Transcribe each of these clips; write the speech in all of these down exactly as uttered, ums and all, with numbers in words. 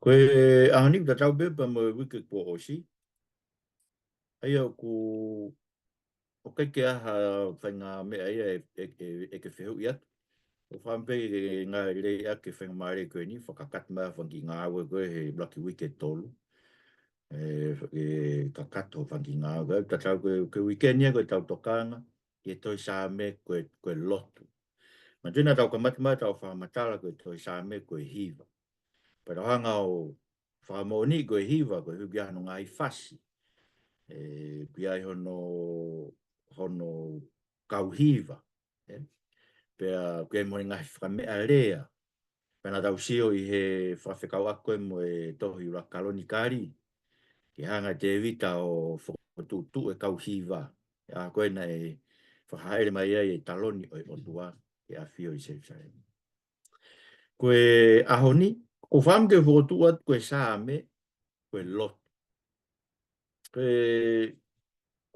Ko e ʻaho ni ʻoku tatau pē pea mo e uike kuo ʻosi. ʻA ia ʻoku, ʻoku ʻikai ke ʻi ai ha faʻahinga meʻa ia ʻe, ʻe, ʻe, ʻe ke fehuʻi atu. ʻOku ou fakaʻamu pē ke ngaahi lelei ʻaki e faingamālie ko eni, fakakakato mai ha fanga kiʻi ngāue ko ē he ʻuluaki uike ʻe tolu. ʻE, ʻe kakato ha fanga kiʻi ngāue. Ko e tatau ko e, ko e uike ni ia ko ʻetau tokanga ki he tohi Saame ko e, ko e lotu. Manatuʻi naʻa tau kamata mai ʻetau fakamatala ko e tohi Saame ko e hiva. Pea tau hanga ʻo fakamoʻoniʻi ko e hiva, ko e hiva ʻoku ʻi ai hono ngaahi fasi. ʻE, ʻoku ʻi ai hono, hono kau hiva. ʻE? Pea ʻoku ʻi ai mo e ngaahi fakameʻalea. Pea naʻa tau sio ʻi he fakafekauʻaki ko ē mo e tohi ʻuluaki Kalonikali. Ke hanga ʻe Tēvita ʻo fokotuʻutuʻu e kau hiva. ʻA ia ko ē naʻe fakahāʻele mai ai e taloni ʻo e ʻOtua ki he ʻAfio ʻi Selusalema. Ko e ʻaho ni, ʻoku ou fakaʻamu ke fokotuʻu atu ko e Saame, ko e lotu. Ko e,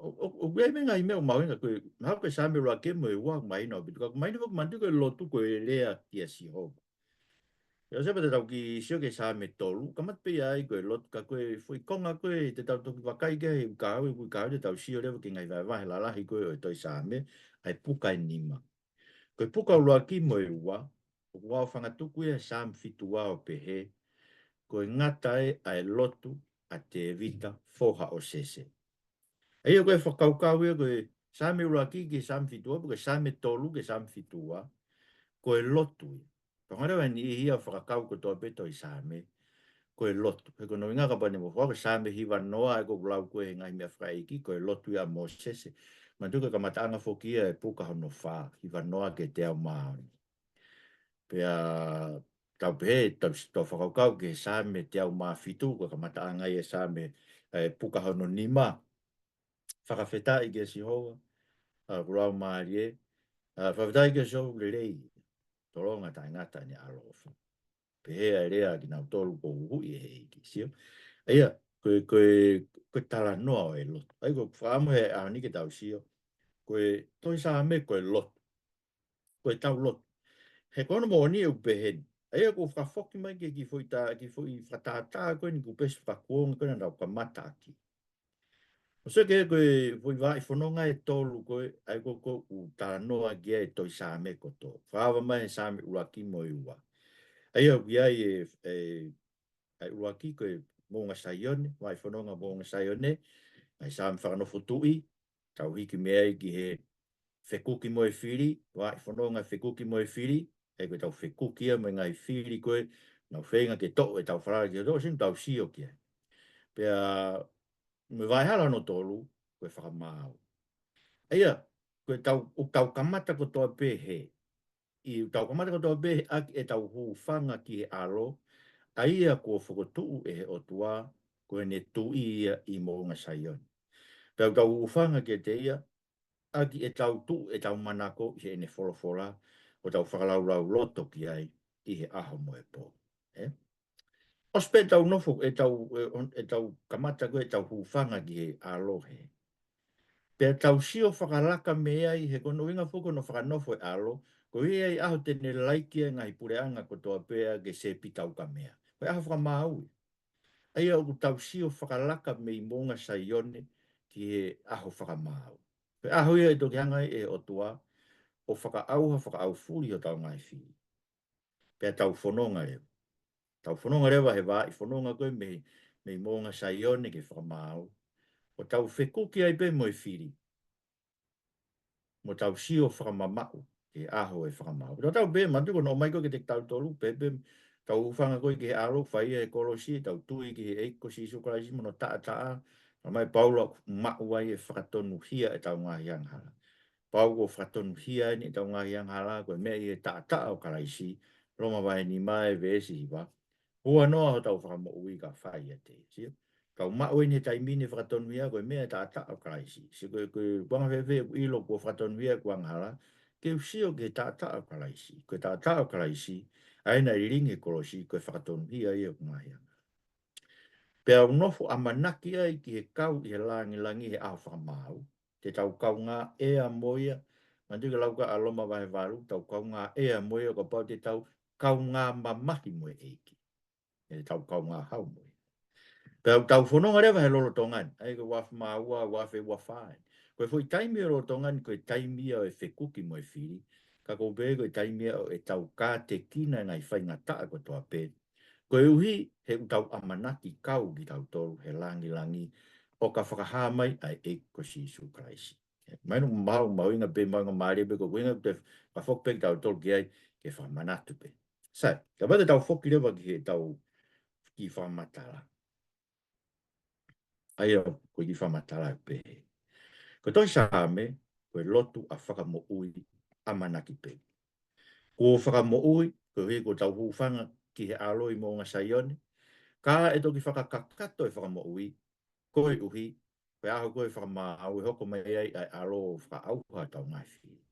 ʻo, ʻo, ʻoku ʻi ai mo e ngaahi meʻa ʻoku mahuʻinga, ko e, mahalo ko e Saame ʻuluaki mo e ua ʻoku mahino ʻaupito, ka ʻoku mahino foki manatuʻi ko e lotu ko e lea kia Sihova. ʻIo, sai pea te tau kiʻi sio ki he Saame tolu, kamata pē ia ai ko e lotu, ka ko e foʻi konga ko ē te tau toki vakai ki ai he uike, uike kahaʻu te tau sio leva ki he ngaahi vahevahe lalahi ko ē ʻo e tohi Saame, ʻa e puka ʻe nima. Ko e puka ʻuluaki mo e ua, ʻoku ʻaofangatuku ia he Saame fitu ua ʻo pehē, ko e ngata ē ʻa e lotu ʻa Tēvita foha ʻo Sese. ʻA ia ko e fakakaukau ia ko e Saame ʻuluaki ki he Saame fitu ua, pe ko e Saame tolu ki he Saame fitu ua, ko e lotu ia. Pea ʻoku ʻi ai leva e niʻihi ia ʻoku fakakau kotoa pē tohi Saame, ko e lotu. He ko hono ʻuhinga kapau te mou fakakaukau ko e Saame hiva noa ʻa ē ʻoku lau ko ē he ngaahi meʻa fakaʻeiki, ko e lotu ia ʻa Mōsese. Manatuʻi ko e kamataʻanga foki ia e puka hono fā, hiva noa ki he teau mā ono. Pea tau pehē, tau, tau fakakaukau ki he Saame teau mā fitu, ko e kamataʻanga ia e Saame, e puka hono nima. Fakafetaʻi kia Sihova, ʻa, ʻoku laumālie, ʻa, fakafetaʻi kia Sihova ʻoku lelei, tolonga taʻengata ʻene ʻaloʻofa. Pehē ʻa e lea kinautolu kuo huhuʻi ʻe he ʻEiki, sio. ʻA ia, ko e, ko e, ko e talanoa ʻo e lotu. ʻA ia, ʻoku ou fakaʻamu he ʻaho ni ke tau sio, ko e tohi Saame ko e lotu. Ko ʻetau lotu. He ko hono moʻoni ʻoku pehē ni. ʻA ia ʻoku ou fakafoki mai ki he kiʻi foʻi ta-, kiʻi foʻi fakatātā ko eni, kiʻi pesi fakakuonga ko ē naʻa tau kamata ʻaki. ʻOsi ko ē ko e foʻi vaʻa fononga ʻe tolu ko ē, ʻa ia ko ē ʻoku talanoa ki ai e tohi Saame kotoa. Fakaava mai he Saame ʻuluaki mo e ua. ʻA ia ʻoku ʻi ai e, e, ʻa e ʻuluaki ko e Moʻunga Saione, vaʻa fononga Moʻunga Saione, ʻa e Saame fakanofo tuʻi, tau hiki mei ai ki he fekuki mo e fili, vaʻa fononga fekuki mo e fili, ʻa ia ko ʻetau fekuki ia mo e ngaahi fili ko ē, nau feinga ke toʻo ʻetau falala ki he ʻOtua, ʻosi eni tau sio ki ai. Pea mo e vaʻa hala hono tolu, ko e fakamaau. ʻA ia, ko ʻetau, ʻoku tau kamata kotoa pē he, ʻi, tau kamata kotoa pē ʻaki ʻetau hūfanga ki he ʻAlo, ʻa ia kuo fokotuʻu ʻe he ʻOtua, ko ʻene Tuʻi ia ʻi Moʻunga Saione. Pea ʻoku tau hūfanga kiate ia, ʻaki ʻetau tuʻu ʻetau manako ʻi heʻene folofola, ʻo tau fakalaulauloto ki ai ʻi he ʻaho mo e pō. ʻE? ʻOsi pē ʻetau nofo, ʻetau, ʻe, ʻetau kamata ko ē ʻetau hūfanga ki he ʻAlo he. Pea tau sio fakalaka mei ai he ko hono ʻuhinga foki hono fakanofo e ʻAlo, ko ia ʻi he ʻaho te ne laiki ai e ngaahi puleʻanga kotoa pē ʻa e ke se pitau ka mea. Ko e ʻaho fakamaau ia. ʻA ia ʻoku tau sio fakalaka mei Moʻunga Saione ki he ʻaho fakamaau. Ko e ʻaho ia ʻe toki hanga ai ʻe he ʻOtua, ʻo fakaʻauha, fakaʻaufuli hotau ngaahi fili. Pea tau fononga leva. Tau fononga leva he vaʻa fononga ko ē mei, mei Moʻunga Saione ki he fakamaau. ʻO tau fekuki ai pē mo e fili. Mo tau sio fakamamaʻu ki he ʻaho e fakamaau. Tau tau pē, manatuʻi ko hono ʻomai ko ē kiate kitautolu, pē pē, tau hūfanga ko ē ki he ʻAlo, fai ia he kolosi, tau tui ki he ʻEiki ko Sīsū Kalaisi mo hono taʻataʻa. Talamai ʻe Paula ʻoku maʻu ai e fakatonuhia ʻetau ngaahi angahala. Pau kuo fakatonuhia eni ʻetau ngaahi angahala, ko e meʻa ʻi he taʻataʻa ʻo Kalaisi, Loma vahe nima e veesi hiva. Huanoa hotau fakamoʻui ka fai ʻiate ia. Sio? Kau maʻu eni he taimi ni e fakatonuhia ko e meʻa e taʻataʻa ʻo Kalaisi. Sio ko e, ko e ʻuhinga fēfē ʻeku ʻilo kuo fakatonuhia ʻeku angahala, ke u sio ki he taʻataʻa ʻo Kalaisi. Ko e taʻataʻa ʻo Kalaisi, ʻa ia naʻe lilingi he kolosi, ko e fakatonuhia ia ʻeku ngaahi angahala. Pea u nofo ʻamanaki ai ki he kau ʻi he langilangi he ʻaho fakamaau. Te tau kaungā ʻea mo ia. Manatuʻi ko e lau ko ē ʻa Loma vahe valu, tau kaungā ʻea mo ia, kapau te tau kaungā mamahi mo e ʻEiki. ʻetau kaungā hau mo ia. Pea ʻoku tau fononga leva he lolotonga ni, ʻa ia ko e uaafe mā ua, uaafe ua fā eni. Ko e foʻi taimi ʻo e lolotonga ni, ko e taimi ia ʻo e fekuki mo e fili. Ka ʻoku pehē ko e taimi ia ʻo ʻetau kātekina e ngaahi faingataʻa kotoa pē. Koeʻuhi he ʻoku tau ʻamanaki kau kitautolu he langilangi ʻo ka fakahā mai ʻa e ʻEiki ko Sīsū Kalaisi. Mahino ʻoku mahuʻinga pē, mahuʻinga mālie pē, ko e ʻuhinga ʻoku te fakafoki pē kitautolu ki ai ke fakamanatu pē. Sai, kapau te tau foki leva ki heʻetau kiʻi fakamatala. ʻA ia ko e kiʻi fakamatala ʻoku pehē. Ko e tohi Saame, ko e lotu ʻa e fakamoʻui ʻamanaki pē. Kuo fakamoʻui, koeʻuhi kuo tau hūfanga ki he ʻAlo ʻi Moʻunga Saione. Ka ʻe toki fakakakato e fakamoʻui, koeʻuhi ko e ʻaho ko ē fakamaau ʻe hoko mai ai ʻa e ʻAlo ʻo fakaʻauha ʻetau ngaahi fili.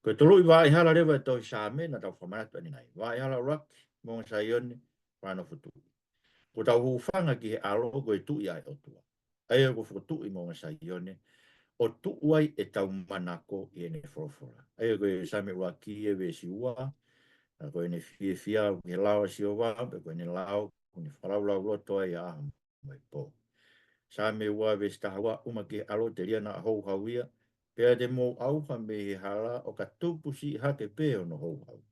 Ko e tolu ʻi vaʻa hala leva e tohi Saame naʻa tau fakamanatu ʻanenai. Vaʻa hala ʻuluaki, Moʻunga Saione, fakanofo tuʻi. Kuo tau hūfanga ki he ʻAlo ko e Tuʻi ʻa e ʻOtua. ʻA ia kuo fokotuʻu ʻi Moʻunga Saione, ʻo tuʻu ai ʻetau manako ʻi heʻene folofola. ʻA ia ko e Saame ʻuluaki ʻi he veesi ua, ʻa ia ko ʻene fiefia ʻoku ʻi he lao ʻa Sihova, pea ko ʻene lao, ʻoku ne fakalaulauloto ai ʻa e ʻaho mo e pō. Saame ua veesi taha ua, ʻuma ki he ʻAlo telia naʻa houhau ia, pea te mou ʻauha mei he hala ʻo ka tupu siʻi hake pē hono houhau.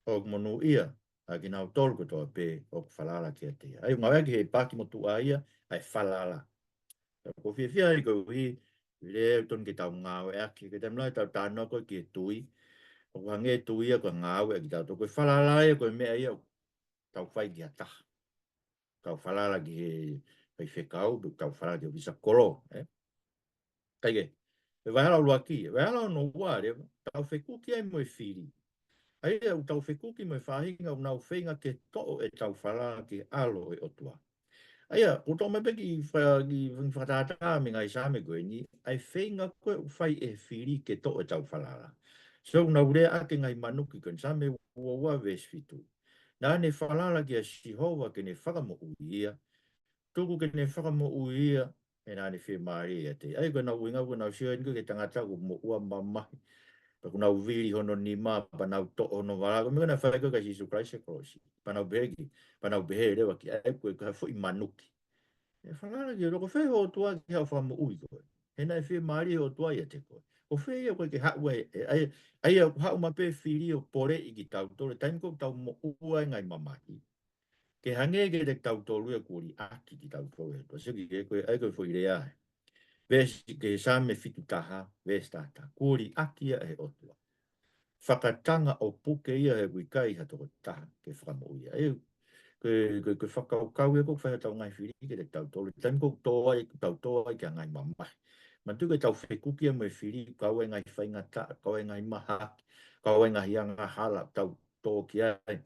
ʻOku monūʻia ʻa kinautolu kotoa pē ʻoku falala kiate ia. ʻA ia ʻoku ngāueʻaki he paaki motuʻa ia ʻa e falala. Ko e fiefia ai koeʻuhi, lea ʻoku totonu ke tau ngāueʻaki, ke tau lau ʻetau talanoa ko ē ki he tui. ʻOku hangē e tui ia ko e ngāue ʻa kitautolu. Ko e falala ia ko e meʻa ia ʻoku tau fai ki ha taha. Tau falala ki he faifekau, pe tau falala ki he ʻōfisa kolo, ē? Kae kehe, e vaʻa hala ʻuluaki, e vaʻa hala hono ua leva, tau fekuki ai mo e fili. ʻA ia ʻoku tau fekuki mo e faʻahinga ʻoku nau feinga ke toʻo ʻetau falala ki he ʻAlo ʻo e ʻOtua. ʻA ia, ʻoku toʻo mai pē kiʻi fa-, kiʻi fakatātā mei he ngaahi Saame ko eni, ʻa e feinga ko ē ʻoku fai ʻe he fili ke toʻo ʻetau falala. So ʻoku nau lea ʻaki e ngaahi manuki ko eni, Saame ua ua veesi fitu. Naʻa ne falala kia Sihova ke ne fakamoʻui ia, tuku ke ne fakamoʻui ia, he naʻa ne fiemālie ʻiate ia. ʻA ia ko ʻenau ʻuhinga, ko ʻenau sio eni ko ē ki he tangata kuo moʻua mamahi. Pea kuo nau vili hono nima, pea nau toʻo hono vala, ko e meʻa ko ē naʻe fai ko ē kia Sīsū Kalaisi he kolosi. Pea nau pehē ki, pea nau pehē leva ki ai, ko e ka foʻi manuki. ʻE falala ki he ʻOtua, ko fē ho ʻOtua ke haʻu ʻo fakamoʻui koe? He naʻe fiemālie e ʻOtua ʻiate koe. Ko fē ia ʻoku ʻikai ke haʻu ai, ʻe, ʻa ia, ʻa ia ʻoku haʻu mai pē fili ʻo poleʻi kitautolu, taimi ko ē ʻoku tau moʻua ai e ngaahi mamahi. Ke hangē kiate kitautolu ia kuo liʻaki kitautolu ʻe he ʻOtua. Sio ki he ko e, ʻa ia ko e foʻi lea ē. Veesi ki he Saame fitu taha, veesi taha taha. Kuo liʻaki ia ʻe he ʻOtua. Fakatanga ʻo puke ia he ʻoku ʻikai ha tokotaha ke fakamoʻui ia. ʻA ia, ko e, ko e, ko e fakakaukau ia ko ē ʻoku fai ʻe hotau ngaahi fili kiate kitautolu. Taimi ko ē ʻoku tō ai, ʻoku tau tō ai ki ha ngaahi mamahi. Manatuʻi ko ʻetau fekuki ia mo e fili, kau ai e ngaahi faingataʻa, kau ai e ngaahi mahaki, kau ai e ngaahi angahala, tau tō ki ai.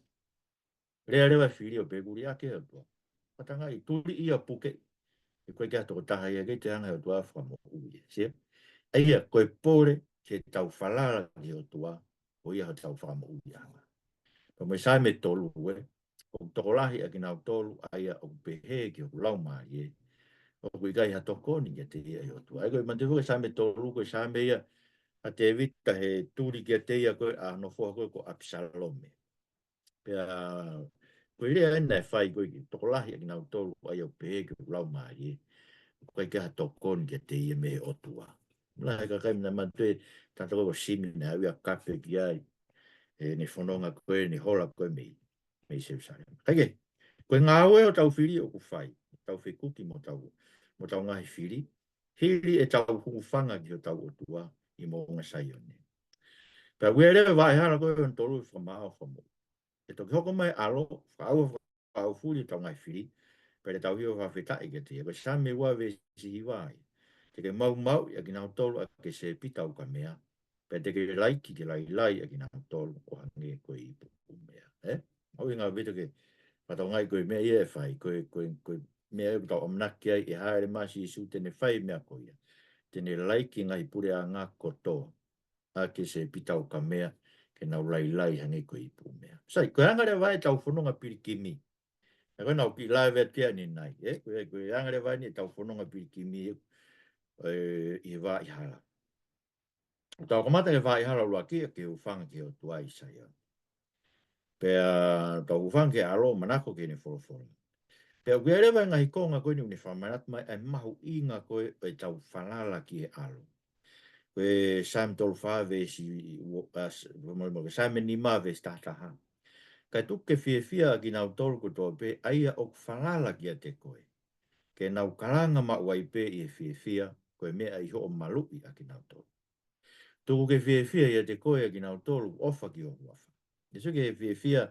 Lea leva e fili ʻo pehē kuo liʻaki ʻe he ʻOtua. Fakatanga ʻi tuli ia puke. ʻE ʻikai ke ʻi ai ha tokotaha ia ʻe ʻikai te ne hanga ʻe he ʻOtua ʻo fakamoʻui ia. Sio? ʻA ia, ko e pole ke tau falala ki he ʻOtua, ko ia hotau fakamoʻuiʻanga. Pea mo e Saame tolu ē, ʻoku tokolahi ʻa kinautolu ʻa ia ʻoku pehē ki hoku laumālie, ʻoku ʻikai ha tokoni kiate ia ʻe he ʻOtua. ʻA ia ko e manatuʻi foki e Saame tolu, ko e Saame ia ʻa Tēvita he tuli kiate ia ko ē ʻa hono foha ko ē ko ʻApisalome. Pea, ko e lea eni naʻe fai ko ē ki he tokolahi ʻa kinautolu ʻa ia ʻoku pehē ki hoku laumālie, ʻoku ʻikai ke ʻi ai ha tokoni kiate ia mei he ʻOtua. Lahi e kakai naʻe manatuʻi, tangata ko ē ko Simi naʻe ʻalu ia ʻo kape ki ai, ʻene fononga ko ē, ʻene hola ko ē mei, mei Selūsalema. Kae kehe, ko e ngāue ʻo hotau fili ʻoku fai, tau fekuki mo hotau, mo hotau ngaahi fili, hili ʻetau hūfanga ki hotau ʻOtua ʻi Moʻunga Saione. Pea ʻoku ʻi ai leva e vaʻa hala ko ē hono tolu ʻo e fakamaau ʻo e fakamoʻui. ʻE toki hoko mai e ʻAlo, fakaʻauha fakaʻaufuli hotau ngaahi fili, pea te tau hifo ʻo fakafetaʻi kiate ia. Ko e Saame ua veesi hiva ia. Te ke maumauʻi ʻa kinautolu ʻaki e sēpita ukamea, pea te ke laiki ke lailai ʻa kinautolu ʻo hangē ko e ipu ʻumea. Ē? Mahuʻinga ʻaupito ke fakatokangaʻi ko e meʻa ia ʻe fai, ko e, ko e, ko e meʻa ia ʻoku tau ʻamanaki ai ʻe hāʻele mai ʻa Sīsū te ne fai e meʻa ko ia. Te ne laiki e ngaahi puleʻanga kotoa ʻaki e sēpita ukamea ke nau lailai hangē ko e ipu ʻumea. Sai, ko e anga leva ē ʻetau fononga pilikimi. Ē, ko ʻenau kiʻi lave atu ki ai ʻanenai, ē? Ko e, ko e anga leva eni ʻetau fononga pilikimi, ē, ʻi he vaʻa hala. Tau kamata he vaʻa hala ʻuluaki, ʻa e hūfanga ki he ʻOtua ʻi Saione. Pea tau hūfanga ki he ʻAlo, manako ki heʻene folofola. Pea ʻoku ʻi ai leva e ngaahi konga ko eni ʻoku ne fakamanatu mai ʻa e mahuʻinga ko ē ʻo ʻetau falala ki he ʻAlo. Ko e Saame tolu fā veesi ua, a, s-, mo, mo, Saame nima veesi taha taha. Kae tuku ke fiefia ʻa kinautolu kotoa pē ʻa ia ʻoku falala kiate koe. Ke nau kalanga maʻu ai pē ʻi he fiefia, ko e meʻa ʻi hoʻo maluʻi ʻa kinautolu. Tuku ke fiefia ʻiate koe ʻa kinautolu ʻoku ʻofa ki ho huafa. ʻE sio ki he fiefia,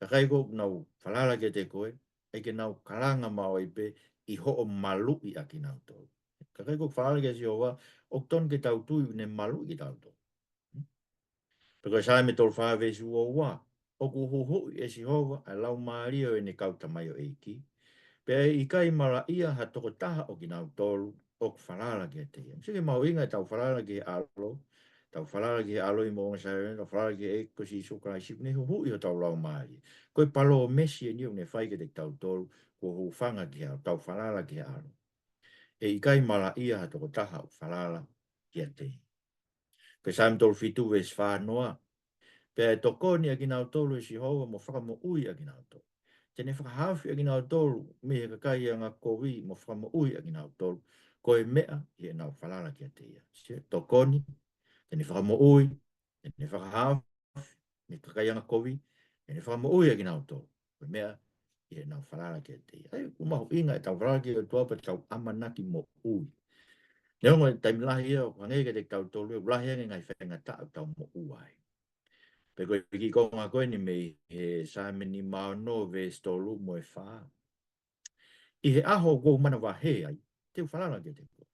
kakai ko ē ʻoku nau falala kiate koe, ʻai ke nau kalanga maʻu ai pē ʻi hoʻo maluʻi ʻa kinautolu. Kakai ko ē ʻoku falala kia Sihova, ʻoku totonu ke tau tui ʻoku ne maluʻi kitautolu. Pea ko e Saame tolu fā veesi ua ua, ʻoku huhuʻi ʻe Sihova ʻa e laumālie ʻo ʻene kau tamaioʻeiki. Pea ʻe ʻikai malaʻia ha tokotaha ʻo kinautolu ʻoku falala kiate ia. Sio ki he mahuʻinga ʻetau falala ki he ʻAlo, tau falala ki he ʻAlo ʻi Moʻunga Saione, tau falala ki he ʻEiki ko Sīsū Kalaisi, ʻoku ne huhuʻi hotau laumālie. Ko e palōmesi eni ʻoku ne fai kiate kitautolu, kuo hūfanga ki he ʻAlo, tau falala ki he ʻAlo. ʻE ʻikai malaʻia ha tokotaha ʻoku falala kiate ia. Ko e Saame tolu fitu veesi fā noa. Pea ʻe tokoni ʻa kinautolu ʻe Sihova mo fakamoʻui ʻa kinautolu. Te ne fakahaofi ʻa kinautolu mei he kakai angakovi mo fakamoʻui ʻa kinautolu. Ko e meʻa ʻi heʻenau falala kiate ia. Sio, tokoni, te ne fakamoʻui, te ne fakahaofi mei he kakai angakovi, te ne fakamoʻui ʻa kinautolu. Ko e meʻa ʻi heʻenau falala kiate ia. ʻA ia, ʻoku mahuʻinga ʻetau falala ki he ʻOtua pea tau ʻamanaki moʻui. Neongo e taimi lahi ia, ʻoku hangē kiate kitautolu, ʻoku lahi ange e ngaahi faingataʻa ʻoku tau moʻua ai. Pea ko e kiʻi konga ko eni mei he Saame nima ono veesi tolu mo e fā. ʻI he ʻaho ʻoku ou manavahē ai, te u falala kiate koe.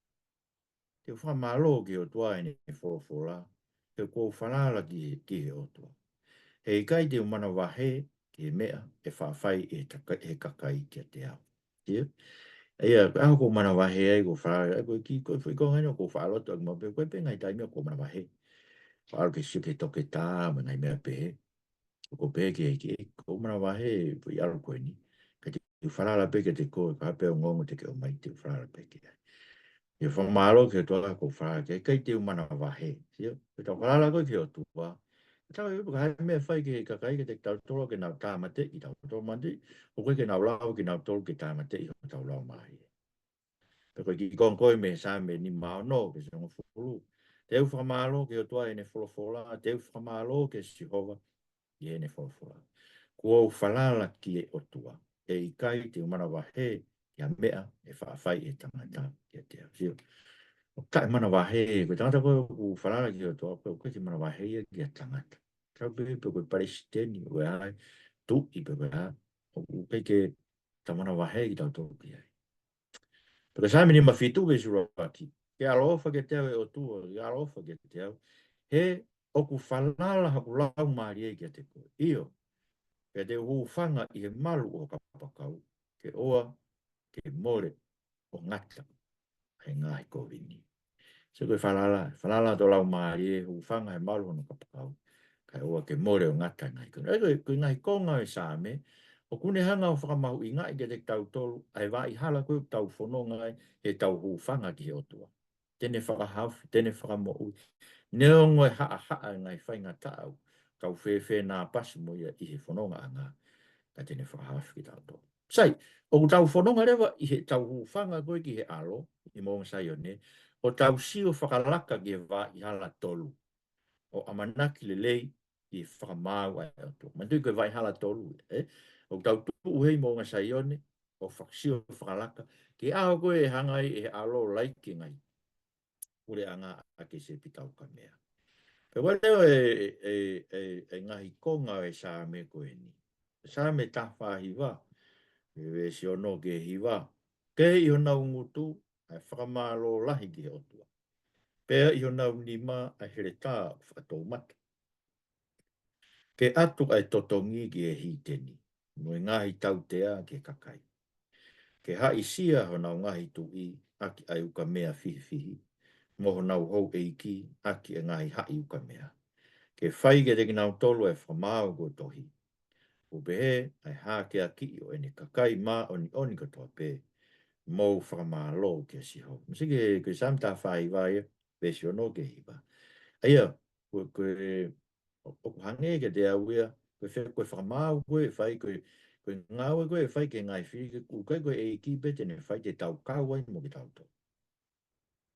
Te u fakamālō ki he ʻOtua ʻi heʻene folofola, he ʻoku ou falala ki he, ki he ʻOtua. He ʻikai te u manavahē ki he meʻa ʻe faʻa fai ʻe he taka-, he kakai kiate au. Ia? ʻA ia, ko e ʻaho ʻoku ou manavahē ai, ʻoku ou falala, ʻa ia ko e kiʻi, ko e foʻi konga eni ʻoku ou faʻa loto ʻaki maʻu pē, ko e pē ngaahi taimi ʻoku ou manavahē. Faʻa ʻalu ke sio ki he toketā, mo e ngaahi meʻa pehē. ʻOku ou pehē ki he ʻEiki, ʻoku ou manavahē, foʻi ʻalu ko eni. Ka te u falala pē kiate koe, ko e hā pē ongoongo te ke ʻomai, te u falala pē ki ai. ʻIo, fakamālō ki he ʻOtua ʻoku ou falala ki ai, ʻikai te u manavahē. Sio, ko ʻetau falala ko ē ki he ʻOtua. Tau ʻi he, ko e hā e meʻa ʻe fai ki he kakai kiate kitautolu ke nau tāmateʻi kitautolu, manatuʻi, ʻoku ʻikai ke nau lava kinautolu ke tāmateʻi hotau laumālie. Pea ko e kiʻi konga ko ē mei he Saame nima ono veesi hongofulu. Te u fakamālō ki he ʻOtua ʻi heʻene folofola, te u fakamālō kia Sihova ʻi heʻene folofola. Kuo u falala ki he ʻOtua, ʻe ʻikai te u manavahē ki ha meʻa ʻe faʻa fai ʻe he tangata kiate au. Sio, ʻoku taʻemanavahē, ko e tangata ko ē ʻoku falala ki he ʻOtua, ʻoku ʻikai ke manavahē ia ki ha tangata. Kau pē pe ko e palesiteni, ʻo e hā, tuʻi pe ko e hā, ʻoku ʻikai ke tau manavahē kitautolu ki ai. Pea ko e Saame nima fitu veesi ʻuluaki. Ke ʻaloʻofa kiate au ʻe ʻOtua, ke ʻaloʻofa kiate au. He ʻoku falala haku laumālie kiate koe. ʻIo, pea te u hūfanga ʻi he malu ʻo ho kapakau, ke ʻoua ke mole ʻo ngata he ngaahi kovi ni. Sio ko e falala, falala ʻa e laumālie, hūfanga he malu hono kapakau, kae ʻoua ke mole ʻo ngata he ngaahi kovi ni. ʻA ia ko e, ko e ngaahi konga ʻo e Saame, ʻoku ne hanga ʻo fakamahuʻingaʻi kiate kitautolu ʻa e vaʻa hala ko ē ʻoku tau fononga ai, heʻetau hūfanga ki he ʻOtua. Te ne fakahaofi, te ne fakamoʻui. Neongo e haʻahaʻa e ngaahi faingataʻa ʻoku tau fēfē nāpasi mo ia ʻi he fonongaʻanga, ka te ne fakahaofi kitautolu. Sai, ʻoku tau fononga leva ʻi heʻetau hūfanga ko ē ki he ʻAlo, ʻi Moʻunga Saione, ʻo tau sio fakalaka ki he vaʻa hala tolu. ʻO ʻamanaki lelei ʻi he fakamaau ʻa e ʻOtua. Manatuʻi ko e vaʻa hala tolu, ē? ʻOku tau tuʻu heni ʻi Moʻunga Saione, ʻo fakasio fakalaka ki he ʻaho ko ē ʻe hanga ai ʻe he ʻAlo ʻo laiki e ngaahi puleʻanga ʻa Kēsepitaukamea. Pea ʻoku lea e, e, e, e ngaahi konga ʻo e Saame ko eni. Saame taha fā hiva, veesi ono ki he hiva. Kei ʻi honau ngutu ʻa e fakamālō lahi ki he ʻOtua. Pea ʻi honau nima ʻa e heletā ʻoku fakatoumata. Ke ʻatu ʻa e totongi ki he hiteni, mo e ngaahi tautea ki he kakai. Ke haʻisia honau ngaahi tuʻi ʻaki ʻa e ukamea fihifihi, mo honau houʻeiki ʻaki e ngaahi haʻi ukamea. Ke fai kiate kinautolu ʻa e fakamaau kuo tohi. Kuo pehē, ʻa e hākeakiʻi ʻo ʻene kakai māʻoniʻoni kotoa pē, mou fakamālō kia Sihova. Mou sio ki he, ko e Saame taha fā hiva ia, veesi ono ki he hiva. ʻA ia, ko, ko e, ʻo, ʻoku hangē kiate au ia, Ko e fe-, ko e fakamaau ko ē ʻe fai, ko e, ko e ngāue ko ē ʻe fai ki he ngaahi fili, ʻoku ʻikai ko e ʻEiki pē te ne fai, te tau kau ai mo kitautolu.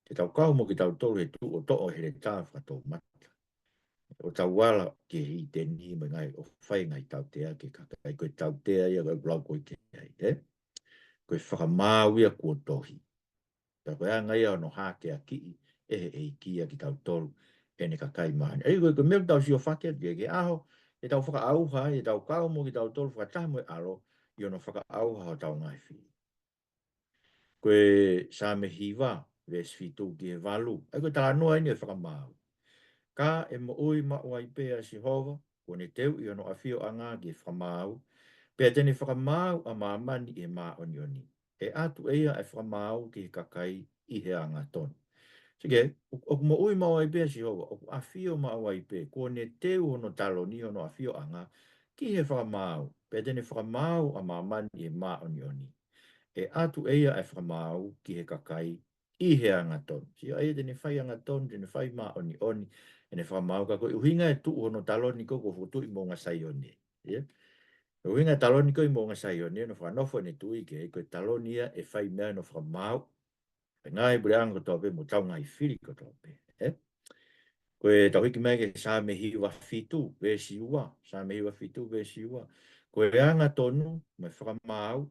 Te tau kau mo kitautolu he tuʻu ʻo toʻo e heletā fakatoumata, ʻo tau ala ki he hiteni mo e ngaahi, ʻo fai e ngaahi tautea ki he kakai. Ko e tautea ia ʻoku lau ko ē ki ai, ē? Ko e fakamaau ia kuo tohi. Pea ko e anga ia hono hākeakiʻi ʻe he ʻEiki ʻa kitautolu, ʻene kakai māʻoniʻoni. ʻA ia ko e, ko e meʻa ʻoku tau sio hake atu ki ai, ki he ʻaho ʻe tau fakaʻauha ai, ʻe tau kau mo kitautolu fakataha mo e ʻAlo ʻi hono fakaʻauha hotau ngaahi fili. Ko e Saame hiva, veesi fitu ki he valu. ʻA ia ko e talanoa eni ʻo e fakamaau. Ka ʻe moʻui maʻu ai pē ʻa Sihova, kuo ne teuʻi hono ʻafioʻanga ki he fakamaau, pea te ne fakamaau ʻa māmani ʻi he māʻoniʻoni. ʻE ʻatu ʻe ia ʻa e fakamaau ki he kakai ʻi he angatonu. Sike, ʻo-, ʻoku moʻui maʻu ai pē ʻa Sihova, ʻoku ʻafio maʻu ai pē, kuo ne teu hono taloni, hono ʻafioʻanga, ki he fakamaau, pea te ne fakamaau ʻa māmani ʻi he māʻoniʻoni. ʻE ʻatu ʻe ia ʻa e fakamaau ki he kakai ʻi he angatonu. Sio, ʻa ia te ne fai angatonu, te ne fai māʻoniʻoni ʻene fakamaau, ka ko e ʻuhinga e tuʻu hono taloni ko ē kuo fokotuʻu ʻi Moʻunga Saione. Ia. Ko e ʻuhinga e taloni ko ē ʻi Moʻunga Saione, ʻoku fakanofo ʻene tuʻi ki ai, ko e taloni ia ʻe fai mei ai hono fakamaau ʻa e ngaahi puleʻanga kotoa pē mo hotau ngaahi fili kotoa pē. Ē? Ko e tau hiki mai ki he Saame hiva fitu, veesi ua, Saame hiva fitu, veesi ua. Ko e angatonu mo e fakamaau,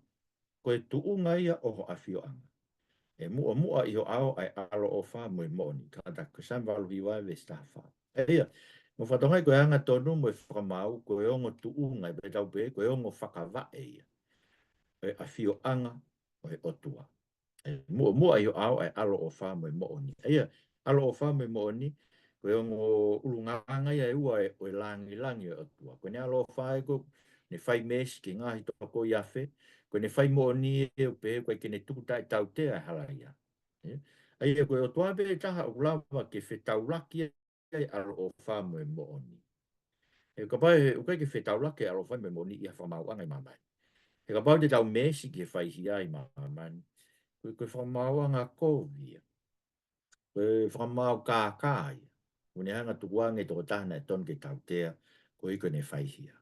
ko e tuʻunga ia ʻo ho ʻafioʻanga. ʻE muʻomuʻa ʻi ho ʻao ʻa e ʻaloʻofa mo e moʻoni. Kātaki ko e Saame valu hiva veesi taha fā. ʻA ia, mo fakatonga ko e angatonu mo e fakamaau, ko e ongo tuʻunga, ʻe pehē tau pehē, ko e ongo fakavaʻe ia ʻo e ʻafioʻanga ʻo e ʻOtua. ʻE muʻomuʻa ʻi ho ʻao ʻa e ʻaloʻofa mo e moʻoni. ʻA ia, ʻaloʻofa mo e moʻoni, ko e ongo ʻulungaanga ia ʻe ua ʻo e, ʻo e langilangi ʻo e ʻOtua. Ko ʻene ʻaloʻofa ē ko ʻene fai meesi ki he ngaahi toko ʻi ʻafe, ko ʻene fai moʻoni ē ʻo pehē ʻoku ʻikai ke ne tuku taʻetautea e halaia. Ē? ʻA ia ko e ʻOtua pē taha ʻoku lava ke fetaulaki ai ʻaloʻofa mo e moʻoni. He kapau he ʻoku ʻikai ke fetaulaki e ʻaloʻofa mo e moʻoni ʻi ha fakamaauʻanga ʻi māmani. He kapau te tau meesi ki he faihia ʻi māmani, ko e, ko e fakamaauʻanga kovi ia. Ko e fakamaau kākā ia. ʻOku ne hanga ʻo tukuange e tokotaha naʻe tonu ke tautea, koeʻuhi ko ʻene faihia.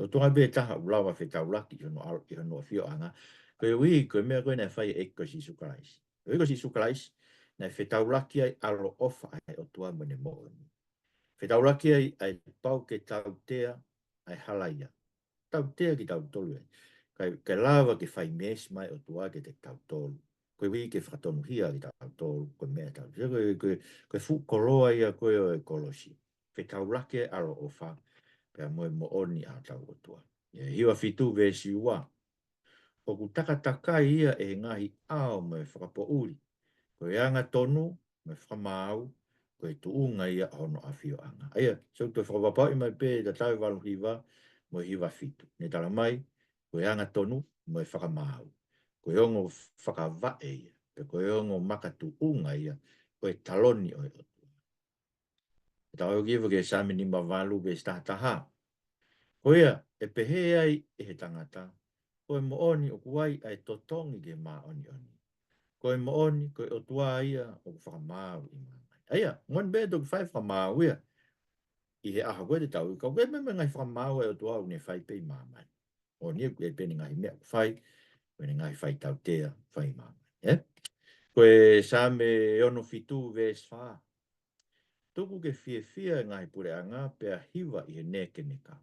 ʻOtua pē taha ʻoku lava fetaulaki ʻi hono ʻal-, ʻi hono ʻafioʻanga. Koeʻuhi, ko e meʻa ko ē naʻe fai ʻe he ʻEiki ko Sīsū Kalaisi. Ko e ʻEiki ko Sīsū Kalaisi, naʻe fetaulaki ai ʻaloʻofa ʻa e ʻOtua mo ʻene moʻoni. Fetaulaki ai ʻa e pau ke tautea ʻa e halaia. Tautea kitautolu ai. Kae, kae lava ke fai meesi mai ʻOtua kiate kitautolu. Koeʻuhi ke fakatonuhia kitautolu, ko e meʻa tau. Ko e, ko e, ko e fuʻu koloa ia ko ē ʻo e kolosi. Fetaulaki e ʻaloʻofa, pea mo e moʻoni ʻa hotau ʻOtua. ʻI he hiva fitu veesi ua. ʻOku takatakai ia ʻe he ngaahi ʻao mo e fakapoʻuli. Ko e angatonu mo e fakamaau, ko e tuʻunga ia ʻo hono ʻafioʻanga. ʻA ia, so toe fakapapauʻi mai pē tatau e valu hiva mo e hiva fitu. Ne tala mai, ko e angatonu mo e fakamaau. Ko e ongo fakavaʻe ia, pe ko e ongo makatuʻunga ia ʻo e taloni ʻo e ʻOtua. ʻE tau ō ki he Saame nima valu veesi taha taha. Ko ia, ʻe pehē ai ʻe he tangata, ko e moʻoni ʻoku ai ʻa e totongi ki he māʻoniʻoni. Ko e moʻoni, ko e ʻOtua ia ʻoku fakamaau ʻi māmani. ʻA ia, moʻoni pē toki fai fakamaau ia ʻi he ʻaho ko ē te tau ʻi ai, ka ko e meʻa mo e ngaahi fakamaau ʻa e ʻOtua ʻoku ne fai pē ʻi māmani. ʻOku ne ʻi ai pē ʻene ngaahi meʻa ʻoku fai, ko ʻene ngaahi faitautea fai ʻi māmani. Ē? Ko e Saame ono fitu veesi fā. Tuku ke fiefia e ngaahi puleʻanga pea hiva ʻi he nēkeneka.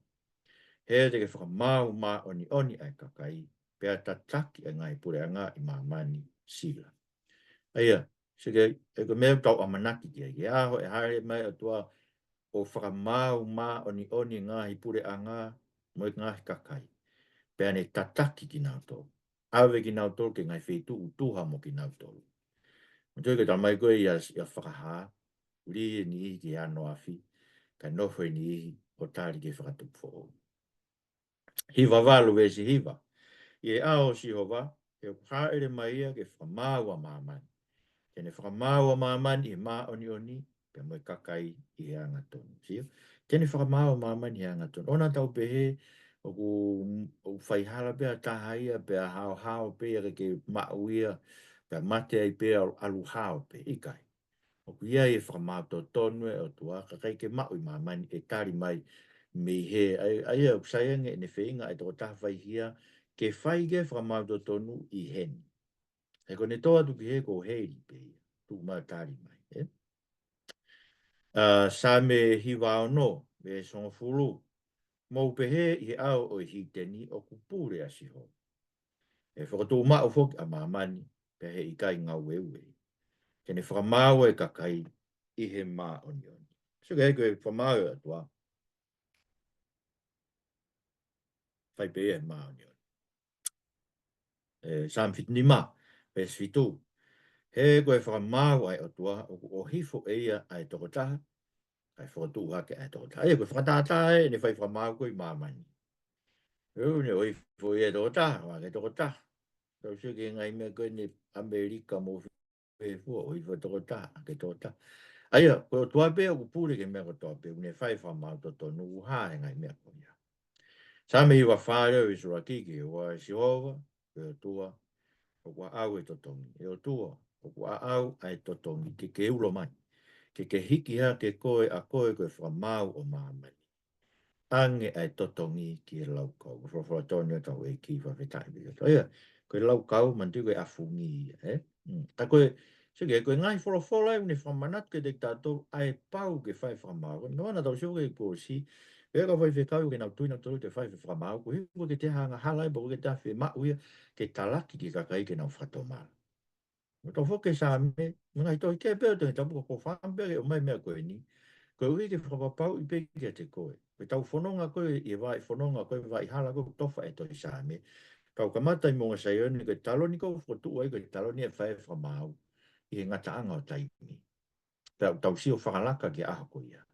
He te ke fakamaau māʻoniʻoni ʻa e kakai, pea tataki ʻa e ngaahi puleʻanga ʻi māmani. Sila. ʻA ia, sike, ʻe ko e meʻa ʻoku tau ʻamanaki ki ai, ki he ʻaho ʻe hāʻele mai ʻOtua ʻo fakamaau māʻoniʻoni ngaahi puleʻanga mo e ngaahi kakai. Pea ne tataki kinautolu. ʻAve kinautolu ki he ngaahi feituʻu tuha mo kinautolu. Mo toe ke tala mai ko ē ia, ia Fakahā, ʻuli e niʻihi ki he ano afi, kae nofo e niʻihi ʻo tali ki he fakatupu foʻou. Hiva valu veesi hiva. ʻI he ʻao ʻo Sihova, he ʻoku hāʻele mai ia ke fakamaau ʻa māmani. Te ne fakamaau ʻa māmani ʻi he māʻoniʻoni, pea mo e kakai ʻi he angatonu. Sio? Te ne fakamaau ʻa māmani ʻi he angatonu. ʻOua naʻa tau pehē, ʻoku, ʻoku faihala pē ʻa e taha ia, pea haohaoa pē ia ke ke maʻu ia, pea mate ai pē ʻalu, ʻalu hao pē, ʻikai. ʻOku ʻi ai e fakamaau totonu ʻa e ʻOtua, ka ʻikai ke maʻu ʻi māmani ʻe tali mai mei he, ʻa ia, ʻa ia ʻoku sai ange ʻene feinga ʻa e tokotaha faihia ke fai ki ai e fakamaau totonu ʻi heni. He ko ʻene tō atu ki hē ko Heli pē ia. Tuʻu mai ʻo tali mai, ē? ʻA, Saame hiva ono, veesi hongofulu. Mou pehē ʻi he ʻao ʻo e hiteni ʻoku pule ʻa Sihova. ʻE fokotuʻu maʻu foki ʻa māmani, pea heʻikai ngāueue. Te ne fakamaau ʻa e kakai ʻi he māʻoniʻoni. So ke ko e fakamaau ʻa e ʻOtua. Fai pē ia he māʻoniʻoni. ʻE, Saame fitu nima, veesi fitu. He ko e fakamaau ʻa e ʻOtua, ʻoku ʻohifo ʻe ia ʻa e tokotaha, kae fokotuʻu hake ʻa e tokotaha. ʻA ia ko e fakatātā ē, ʻene fai fakamaau ko ē ʻi māmani. ʻOku ne ʻohifo ʻe ia e tokotaha, ʻo hake e tokotaha. Tau sio ki he ngaahi meʻa ko eni ʻAmelika mo fē fua, ʻohifo e tokotaha, hake e tokotaha. ʻA ia, ko e ʻOtua pē ʻoku pule ki he meʻa kotoa pē, ʻoku ne fai e fakamaau totonu ʻoku hā he ngaahi meʻa ko ia. Saame hiva fā leva, veesi ʻuluaki ki he ua. ʻE Sihova, ʻe ʻOtua, ʻoku ʻaʻau e totongi. ʻE ʻOtua, ʻoku ʻaʻau ʻa e totongi, ke ke ulo mai. Ke ke hiki hake koe ʻa koe ko e fakamaau ʻo māmani. ʻAnge ʻa e totongi ki he laukau. Ko e folofola tonu ia ʻa hotau ʻEiki, fakafetaʻi ki he ʻOtua. ʻA ia, ko e laukau, manatuʻi ko e ʻafungi ia, ē? Mm. ʻA ko e, so ke, ko e ngaahi folofola ʻoku ne fakamanatu kiate kitautolu ʻa e pau ke fai e fakamaau. Ko e meʻa naʻa tau sio ki ai kuo ʻosi, pea ko e faifekau ke nau tui nautolu ke fai e fakamaau, koeʻuhi ko e ke te hanga hala ai, pe ko e ke te fiemaʻu ia ke talaki ki he kakai ke nau fakatomala. Mo tau foki ki he Saame, mo e ngaahi tohi kehe pē ʻo e Tohi Tapu, ko e fakaʻamu pē ke ʻomai e meʻa ko eni, koeʻuhi ke fakapapauʻi pē kiate koe. Ko ʻetau fononga ko ē ʻi he vaʻa fononga ko ē, vaʻa hala ko ē ʻoku tofa ʻe he tohi Saame. Tau kamata ʻi Moʻunga Saione, ko e taloni ko ē ʻoku fokotuʻu ai, ko e taloni ʻe fai e fakamaau ʻi he ngataʻanga ʻo taimi. Pea ʻoku tau sio fakalaka ki he ʻaho ko ia.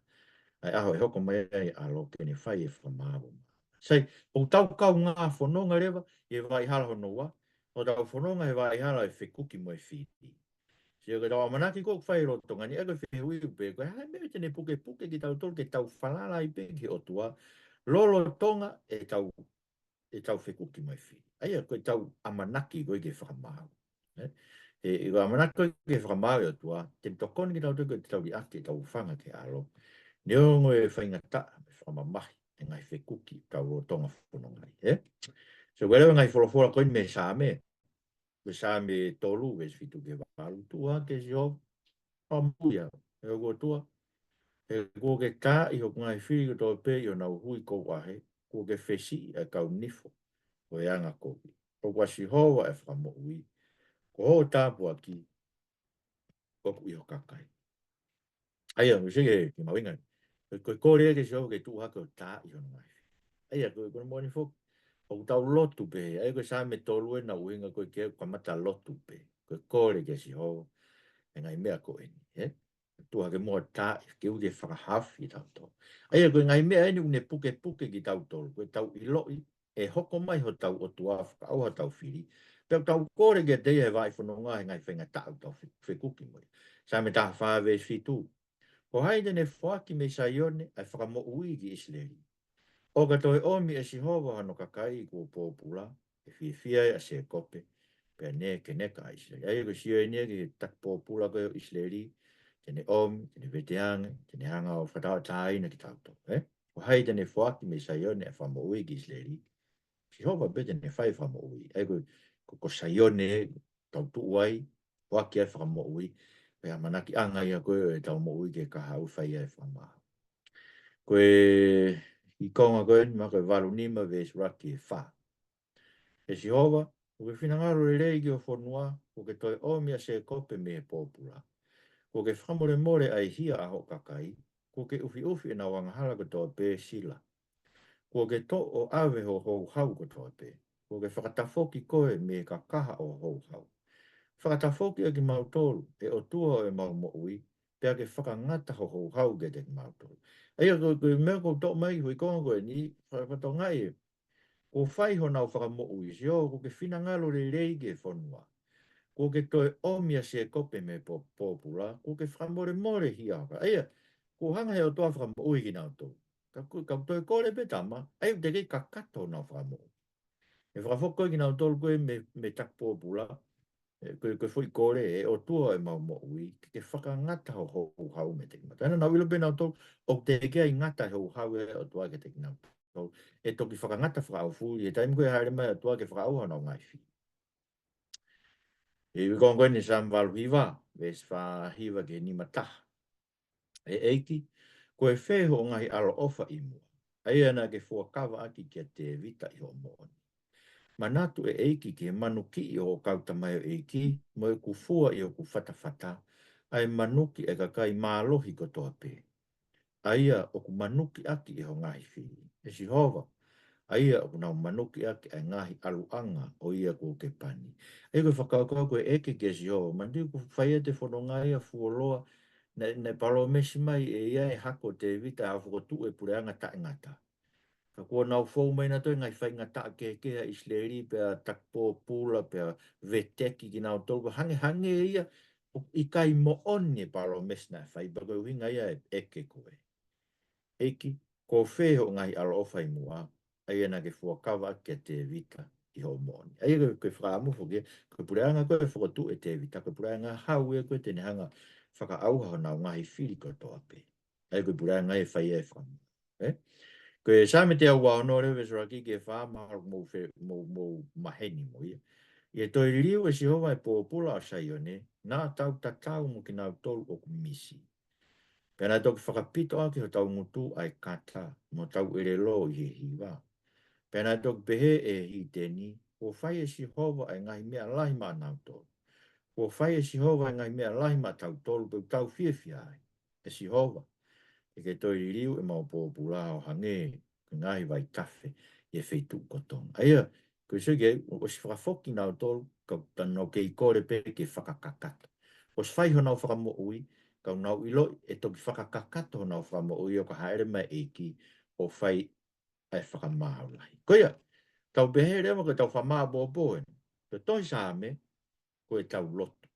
ʻA e ʻaho ʻe hoko mai ai ʻa e ʻAlo ke ne fai e fakamaau. Sai, ʻoku tau kaungā fononga leva ʻi he vaʻa hala hono ua, ʻoku tau fononga he vaʻa hala ʻo e fekuki mo e fili. Sio ki heʻetau ʻamanaki ko ē ʻoku fai ʻi he lolotonga ni, ʻa ia ko e fehuʻi pē, ko e hā e meʻa te ne pukepuke kitautolu ke tau falala ai pē ki he ʻOtua lolotonga ʻetau ʻetau fekuki mo e fili. ʻA ia, ko ʻetau ʻamanaki ko ē ke fakamaau. Ē? ʻE, ʻe ʻamanaki ko ē ke fakamaau e ʻOtua, te ne tokoni kitautolu ke tau liʻaki ʻetau hūfanga ki he ʻAlo. Neongo e faingataʻa, mo e fakamamahi, e ngaahi fekuki, ʻoku tau lolotonga fononga ai, ē? So, ko e lea e ngaahi folofola ko eni mei he Saame, ko e Saame tolu, veesi fitu ki he valu, tuʻu hake Sihova, ʻo mui au, ʻe hoku ʻOtua. He kuo ke taaʻi hoku ngaahi fili kotoa pē ʻi honau hui kouʻahe, kuo ke fesiʻi ʻa e kau nifo ʻo e angakovi. Ko koe ʻa Sihova ʻa e fakamoʻui, ko hoʻo tāpuaki ʻoku ʻi ho kakai. ʻA ia, ʻoku sio ki he, ki he mahuʻinga. Ko e, ko e kole ki he Sihova ke tuʻu hake ʻo taaʻi hono ngaahi fili. ʻA ia, ko e, ko e moʻoni foki, ʻoku tau lotu pē. ʻA ia, ko e Saame tolu ʻena ʻuhinga ko ē ke kamata lotu pē. Ko e kole ki he Sihova e ngaahi meʻa ko eni, ē? Tuʻu hake muʻa ʻo taaʻi, ke ʻoua te ne fakahaofi kitautolu. ʻA ia, ko e ngaahi meʻa eni ʻoku ne pukepuke kitautolu, ko ʻetau ʻiloʻi ʻe hoko mai hotau ʻOtua ʻo fakaʻauha hotau fili. Pea ʻoku tau kole kiate ia he vaʻa fononga he ngaahi faingataʻa ʻoku tau fe-, fekuki mo ia. Saame taha fā veesi fitu. Ko hai te ne foaki mei Saione ʻa e fakamoʻui ki ʻIsileli? ʻO ka toe ʻomi ʻe Sihova hono kakai kuo pōpula, ʻe fiefia ai ʻa Sēkope, pea nekeneka ʻa ʻIsileli. ʻA ia ko e sio eni ia ki he taki pōpula ko ē ʻo ʻIsileli, te ne ʻomi, te ne veteange, te ne hanga ʻo fakatauʻatāina kitautolu, ē? Ko hai te ne foaki mei Saione ʻa e fakamoʻui ki ʻIsileli? Sihova pē te ne fai e fakamoʻui. ʻA ia ko, ko, ko Saione ʻoku tau tuʻu ai, foaki ai e fakamoʻui, ko e ʻamanakiʻanga ia ko ē ʻo ʻetau moʻui ke kahaʻu, fai ai e fakamaau. Ko e ʻi konga ko eni, Maʻake valu nima veesi ʻuluaki ki he fā. ʻE Sihova, kuo ke finangalo lelei ki ho fonua, kuo ke toe ʻomi ʻa Sēkope mei he pōpula. Kuo ke fakamolemole ʻa e hia ʻa hoʻo kakai, kuo ke ʻufiʻufi ʻenau angahala kotoa pē, Sila. Kuo ke toʻo ʻo ʻave ho houhau kotoa pē. Kuo ke fakatafoki koe mei he kakaha ʻo ho houhau. Fakatafoki ʻa kimautolu, ʻe ʻOtua ʻo ʻemau moʻui, pea ke fakangata ho houhau kiate kimautolu. ʻA ia ko, ko e meʻa ʻoku toʻo mai, hui konga ko eni, fa-, fatongia ē. Kuo fai honau fakamoʻui, Sihova, kuo ke finangalo lelei ki he fonua. Kuo ke toe ʻomi ʻa Sēkope mei he pō-, pōpula, kuo ke fakamolemole hia hoka. ʻA ia, kuo hanga he ʻOtua ʻo fakamoʻui kinautolu. Ka ku-, ka toe kole pē tama, ʻa ia ʻoku teʻeki kakato honau fakamoʻui. ʻE fakafoki koe kinautolu ko ē mei, mei he taki pōpula, ʻE, ko e, ko e foʻi kole, ʻe ʻOtua ʻemau moʻui, ke ke fakangata ho houhau meiate kimautolu. Naʻa nau ʻilo pē nautolu, ʻoku teʻeki ai ngata e houhau ʻa e ʻOtua kiate kinautolu. ʻE toki fakangata fakaʻaufuli, he taimi ko ē ʻe hāʻele mai e ʻOtua ke fakaʻauha honau ngaahi fili. ʻI he konga ko eni Saame valu hiva, veesi fā hiva ki he nima taha. ʻE ʻEiki, ko e fē hoʻo ngaahi ʻaloʻofa ʻi muʻa, ʻa ia naʻa ke fuakava ʻaki kia Tēvita ʻi hoʻo moʻoni? Manatu ʻe ʻEiki ki he manukiʻi ʻo hoʻo kau tamaioʻeiki, mo ʻeku fua ʻi hoku fatafata, ʻa e manuki ʻa e kakai mālohi kotoa pē, ʻa ia ʻoku manuki ʻaki ʻe hoʻo ngaahi fili. ʻE Sihova, ʻa ia ʻoku nau manuki ʻaki ʻa e ngaahi ʻaluʻanga ʻo ia kuo ke pani. ʻA ia ko e fakakaukau ko e ʻeke kia Sihova, manatuʻi kuo fai ʻa e fononga ia fuoloa, naʻe, naʻe palōmesi mai ʻe ia ʻe hako ʻo Tēvita ʻa e fokotuʻu e puleʻanga taʻengata. Ka kuo nau fou mai nautolu he ngaahi faingataʻa kehekehe ʻa ʻIsileli, pea taki pōpula, pea veteki kinautolu, pea hangehangē ia ʻoku ʻikai moʻoni e palōmesi naʻe fai, pea ko e ʻuhinga ia e ʻeke ko ē. ʻEiki, ko e fē hoʻo ngaahi ʻaloʻofa ʻi muʻa, ʻa ia naʻa ke fuakava ʻaki kia Tēvita ʻi hoʻo moʻoni? ʻA ia ko e, ko e fakaʻamu foki, ko e puleʻanga ko ē fokotuʻu ʻe Tēvita, ko e puleʻanga hau ia ko ē te ne hanga ʻo fakaʻauha honau ngaahi fili kotoa pē. ʻA ia ko e puleʻanga ia ʻe fai ai e fakamoʻui. Ē? Ko e Saame teau ua ono leva veesi ʻuluaki ki he fā, mahalo mou fe-, mou, mou maheni mo ia. ʻI he toe liliu ʻe Sihova e pōpula ʻo Saione, naʻa tau tatau mo kinautolu ʻoku misi. Pea naʻe toki fakapito ʻaki hotau ngutu ʻa e kata, mo hotau ʻelelo ʻi he hiva. Pea naʻe toki pehē ʻe he hiteni, kuo fai ʻe Sihova ʻa e ngaahi meʻa lahi maʻanautolu. Kuo fai ʻe Sihova ʻa e ngaahi meʻa lahi maʻatautolu, pea ʻoku tau fiefia ai. ʻE Sihova, ʻe ke toe liliu ʻemau pōpula ʻo hangē ko e ngaahi vaitafe ʻi he feituʻu kotoa. ʻA ia, ko e sio ki ai, ʻosi fakafoki nautolu, ka ʻoku nau kei kole pē ke fakakakato. ʻOsi fai honau fakamoʻui, ka ʻoku nau ʻiloʻi ʻe toki fakakakato honau fakamoʻui ʻo ka hāʻele mai e ʻEiki ʻo fai ʻa e fakamaau lahi. Ko ia, tau pehē leva ko ʻetau fakamāʻopoʻopo eni. Ko e tohi Saame, ko ʻetau lotu.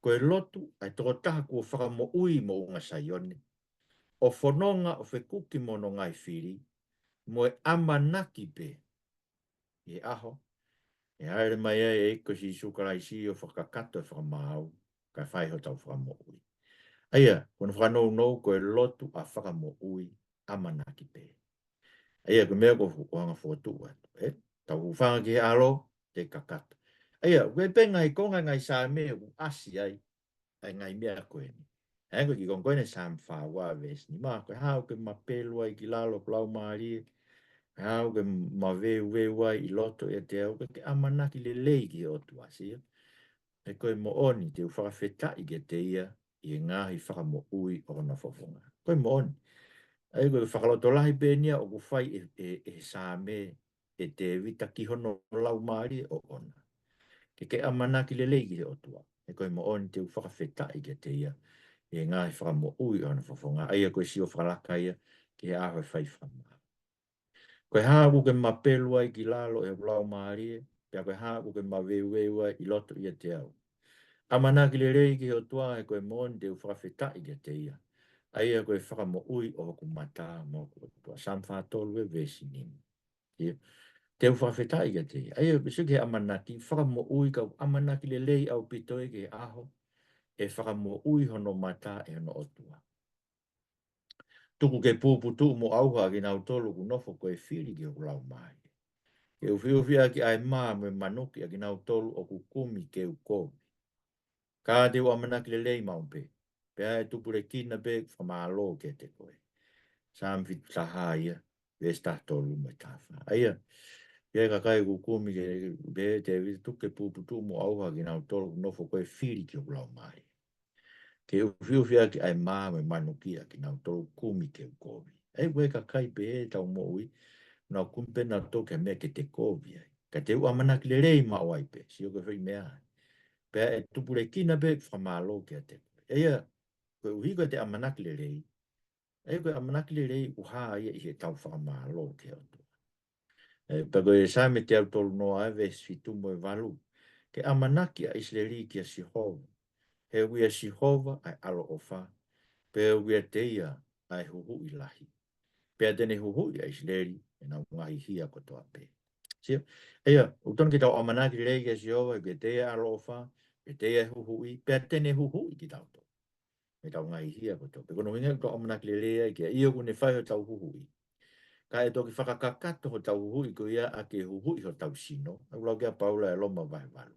Ko e lotu ʻa e tokotaha kuo fakamoʻui moʻunga Saione, ʻo fononga ʻo fekuki mo hono ngaahi fili, mo e ʻamanaki pē ʻi he ʻaho ʻe hāʻele mai ai e ʻEiki ko Sīsū Kalaisi ʻo fakakakato e fakamaau, kae fai hotau fakamoʻui. ʻA ia, ko hono fakanounou ko e lotu ʻa e fakamoʻui, ʻamanaki pē. ʻA ia, ko e meʻa ko ē ʻoku hanga ʻo fokotuʻu atu, ē? Tau hūfanga ki he ʻAlo, te kakato. ʻA ia, ko e pē ngaahi konga ngaahi Saame ʻoku ʻasi ai ʻa e ngaahi meʻa ko eni. ʻA ia, ko e kiʻi konga ko eni Saame fā ua veesi nima, ko e hā ʻoku ke mapelu ai ki lalo ʻoku laumālie, ko e hā ʻoku ke maveuveu ai ʻi loto ʻiate au, ke ke ʻamanaki lelei ki he ʻOtua, sio. He ko e moʻoni te u fakafetaʻi kiate ia ʻi he ngaahi fakamoʻui ʻo hono fofonga. Ko e moʻoni. ʻA ia ko e fakalotolahi pē eni ia ʻoku fai ʻe, ʻe, ʻe he Saame, ʻe Tēvita ki hono laumālie ʻoʻona. Ke ke ʻamanaki lelei ki he ʻOtua. He ko e moʻoni te u fakafetaʻi kiate ia ʻi he ngaahi fakamoʻui ʻo hono fofonga. ʻA ia ko e sio fakalaka ia ki he ʻaho ʻe fai fakamaau. Ko e hā ʻoku ke mapelu ai ki lalo ʻi hoku laumālie, pea ko e hā ʻoku ke maveuveu ai ʻi loto ʻiate au? ʻAmanaki lelei ki he ʻOtua, he ko e moʻoni te u fakafetaʻi kiate ia. ʻA ia ko e fakamoʻui ʻo hoku mata mo hoku ʻOtua. Saame fā tolu e veesi nima. Ia. Te u fakafetaʻi kiate ia. ʻA ia, pea sio ki he ʻamanaki, fakamoʻui, ka ʻamanaki lelei ʻaupito ia ki he ʻaho ʻe fakamoʻui hono mata ʻe hono ʻOtua. Tuku ke puputuʻu mo ʻauha ʻa kinautolu ʻoku nofo ko e fili ki hoku laumālie. Ke ʻufiʻufi ʻaki ʻa e mā mo e manuki ʻa kinautolu ʻoku kumi ke u kovi. Ka te u ʻamanaki lelei maʻu pē, pea ʻe tupulekina pē ʻeku fakamālō kiate koe. Saame fitu taha ia, veesi taha tolu mo e taha fā. ʻA ia, ʻa e kakai ʻoku kumi ke, pehē ʻe Tēvita, tuku ke puputuʻu mo ʻauha ʻa kinautolu ʻoku nofo ko e fili ki hoku laumālie. Ke ʻufiʻufi ʻaki ʻa e mā mo e manuki ʻa kinautolu ʻoku kumi ke u kovi. ʻA ia ko e kakai pehē ʻetau moʻui, nau kumi pē nautolu ki ha meʻa ke te kovi ai. Ka te u ʻamanaki lelei maʻu ai pē, sio ko e foʻi meʻa. Pea ʻe tupulekina pē ʻeku fakamālō kiate koe. ʻA ia, koeʻuhi ko ʻete ʻamanaki lelei, ʻa ia ko e ʻamanaki lelei ʻoku hā ia ʻi heʻetau fakamālō ki he ʻOtua. ʻE, pea ko e Saame teau tolu noa e veesi fitu mo e valu. Ke ʻamanaki ʻa ʻIsileli kia Sihova. He ʻoku ʻia Sihova ʻa e ʻaloʻofa, pea ʻoku ʻiate ia ʻa e huhuʻi lahi. Pea te ne huhuʻi ʻa ʻIsileli ʻi heʻenau ngaahi hia kotoa pē. Sio? ʻA ia, ʻoku totonu ke tau ʻamanaki lelei kia Sihova, ʻoku ʻiate ia ʻaloʻofa, ʻoku ʻiate ia huhuʻi, pea te ne huhuʻi kitautolu mei heʻetau ngaahi hia kotoa. Pea ko hono ʻuhinga ʻoku tau ʻamanaki lelei ai ki ai, ʻio ʻoku ne fai hotau huhuʻi, ka ʻe toki fakakakato hotau huhuʻi ko ia ʻaki e huhuʻi hotau sino. ʻOku lau ki ai ʻa Paula ʻi Loma vahe valu.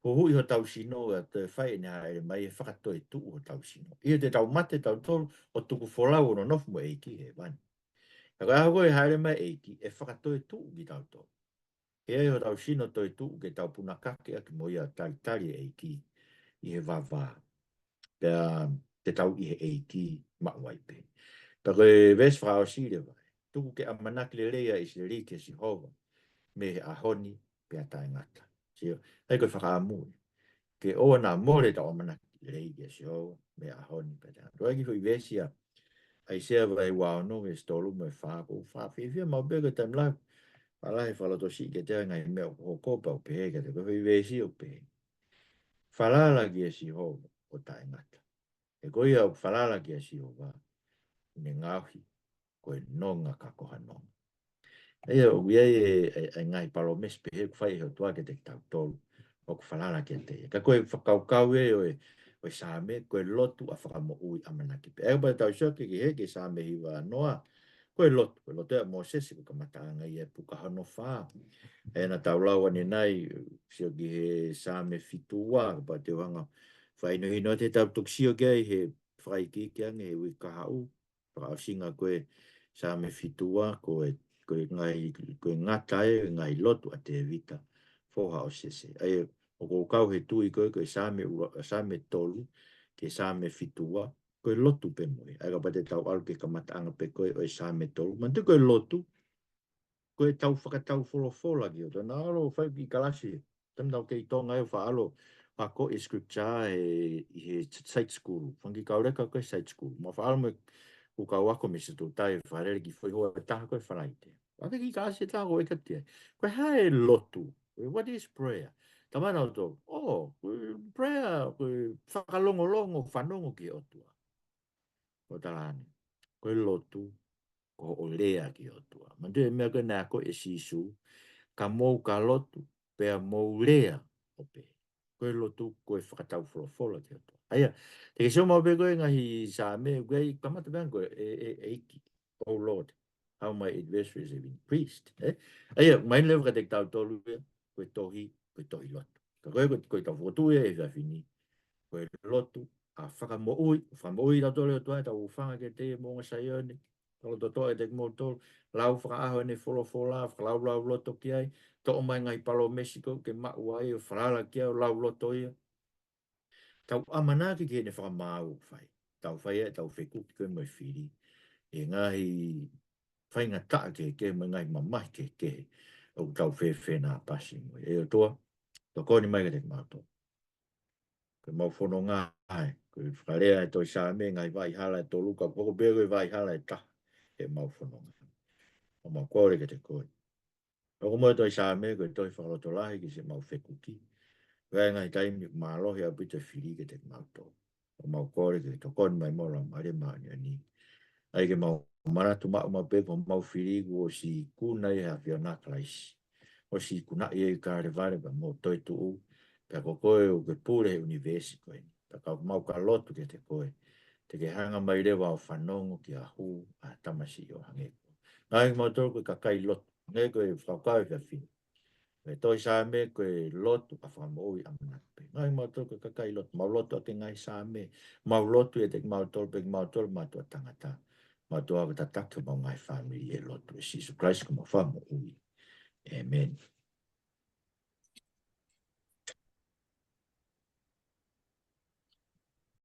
Huhuʻi hotau sino ʻa ʻoku fai ʻene hāʻele mai ʻe fakatoetuʻu hotau sino. ʻIo te tau mate tautolu ʻo tuku folau ʻo nonofo mo e ʻEiki ʻi hēvani. Ka ko e ʻaho ko ē ʻe hāʻele mai e ʻEiki, ʻe fakatoetuʻu kitautolu. ʻE ʻi ai hotau sino toetuʻu ke tau punakake ʻaki mo ia ʻo talitali e ʻEiki ʻi he vavā. Pea te tau ʻi he ʻEiki maʻu ai pē. Pea ko e veesi fakaʻosi leva, tuku ke ʻamanaki lelei ʻa ʻIsileli kia Sihova, mei he ʻaho ni pea taʻengata. Sio, ʻa ia ko e fakaʻamu ē. Ke ʻoua naʻa mole ʻetau ʻamanaki lelei kia Sihova, mei he ʻaho ni pea taʻengata. Tuku ki he foʻi veesi ʻa ʻAisea vahe ua ono veesi tolu mo e fā, ʻoku ou fakafiefia maʻu pē ko e taimi lahi, faʻa lahi e fakalotosiʻi kiate au ʻi he ngaahi meʻa ʻoku hoko pea u pehē kiate koe, ko e foʻi veesi ʻoku pehē: Falala kia Sihova ʻo taʻengata. He ko ia ʻoku falala kia Sihova, ʻoku ne ngaohi ko e nonga ka ko ha nonga. ʻA ia ʻoku ʻi ai e, e, e ngaahi palōmesi pehē ʻoku fai ʻe he ʻOtua kiate kitautolu ʻoku falala kiate ia. Ka ko e fakakaukau ē ʻo e, ʻo e Saame, ko e lotu ʻa e fakamoʻui ʻamanaki pē. ʻA ia kapau te tau sio ki he, ki he Saame hiva noa, ko e lotu, ko e lotu ʻa Mōsese, ko e kamataʻanga ia e puka hono fā. ʻA ia naʻa tau lau ʻanenai, sio ki he Saame fitu ua, kapau te u hanga ʻo fakahinohino atu, te tau toki sio ki ai he fakaikiiki ange he uike kahaʻu, fakaʻosinga ko e Saame fitu ua, ko e, ko e ngaahi, ko e ngata e ngaahi lotu ʻa Tēvita, foha ʻo Sese. ʻA ia, ʻoku ou kau he tui ko e, ko e Saame ua, Saame tolu, ki he Saame fitu ua, ko e lotu pē mo ia. ʻA ia kapau te tau ʻalu ki he kamataʻanga pē ko e, ʻo e Saame tolu. Manatuʻi ko e lotu, ko ʻetau fakatau folofola ki he ʻOtua. Naʻa ku ʻalu ʻo fai e kiʻi kalasi, taimi naʻa ku kei Tonga ai, ʻo faʻa ʻalu ʻo ako e scripture he, ʻi he site school. Fanga kiʻi kau leka ko e site school. Mo faʻa ʻalu mo e ʻū kau ako mei Siaʻatoutai, fakalele ki he foʻi houa ʻe taha ko e Falaite. ʻA e kiʻi kalasi ʻe taha ko e ʻikai ke ʻi ai. Ko e hā e lotu? What is prayer? Talamai ʻe nautolu, oh, ko e prayer, ko e fakalongolongo, fanongo ki he ʻOtua. ʻOku tala ʻe ia, ko e lotu, ko hoʻo lea ki he ʻOtua. Manatuʻi e meʻa ko ē naʻe akoʻi ʻe Sīsū, ka mou ka lotu, pea mou lea ʻo pehē. Ko e lotu, ko e fakatau folofola ki he ʻOtua. ʻA ia, te ke sio maʻu pē ko e ngaahi Saame, ko e kamata pē ko e, e, e, ʻEiki, oh Lord, how my adversaries have increased. Eh? ʻA ia, mahino leva kiate kitautolu ia, ko e tohi, ko e tohi lotu. Ka ko e, ko e, ko ʻetau fokotuʻu ia he efiafi ni, ko e lotu ʻa e fakamoʻui, fakamoʻui kitautolu ʻe he ʻOtua, ʻetau hūfanga kiate ia, moʻunga Saione, ka loto toʻa kiate kimoutolu, lau fakaʻaho ʻene folofola, fakalaulauloto ki ai, toʻo mai e ngaahi palōmesi ko ē ke maʻu ai, ʻo falala ki ai, ʻo lauloto ia. Tau ʻamanaki ki heʻene fakamaau ʻoku fai. Tau fai ʻetau fekuki ko ē mo e fili ʻi he ngaahi faingataʻa kehekehe mo e ngaahi mamahi kehekehe ʻoku tau fefenāpasi mo ia. ʻE ʻOtua, tokoni mai kiate kimautolu. Ko ʻemau fononga ē, ko e fakalea e tohi Saame, ngaahi vaʻa hala ʻe tolu, ka ʻoku hoko pē ko e vaʻa hala ʻe taha ʻemau fononga. ʻOku mau kole kiate koe. Hoko muʻa e tohi Saame ko e tohi fakalotolahi ki siʻemau fekuki. Ko e ngaahi taimi ʻoku mālohi ʻaupito e fili kiate kimautolu. ʻOku mau kole ke ke tokoni mai mo e Laumālie Māʻoniʻoni. ʻAi ke mau manatu maʻu maʻu pē ko homau fili kuo ʻosi ikuna ʻe he ʻAfiona ʻa Kalaisi. ʻOsi ikuna ia ʻi Kalevale pea mo e toetuʻu. Pea ko koe ʻoku ke pule he ʻunivēsi ko eni. Pea ka ʻoku mau ka lotu kiate koe, te ke hanga mai leva ʻo fanongo ki he hū ʻa e tamasiʻi ʻo hangē ko ia. Ngaahi kimautolu ko e kakai lotu. Hangē ko e fakakaukau he efiafi ni. Ko e tohi Saame ko e lotu ʻa e fakamoʻui ʻamanaki pē. Ngaahi kimautolu ko e kakai lotu. Mau lotu ʻaki e ngaahi Saame. Mau lotu ʻiate kimautolu pē kimautolu mātuʻa tangata. Mātuʻa ko e tataki homau ngaahi fāmili ʻi he lotu. ʻE Sīsū Kalaisi ko homau Fakamoʻui. ʻĒmeni.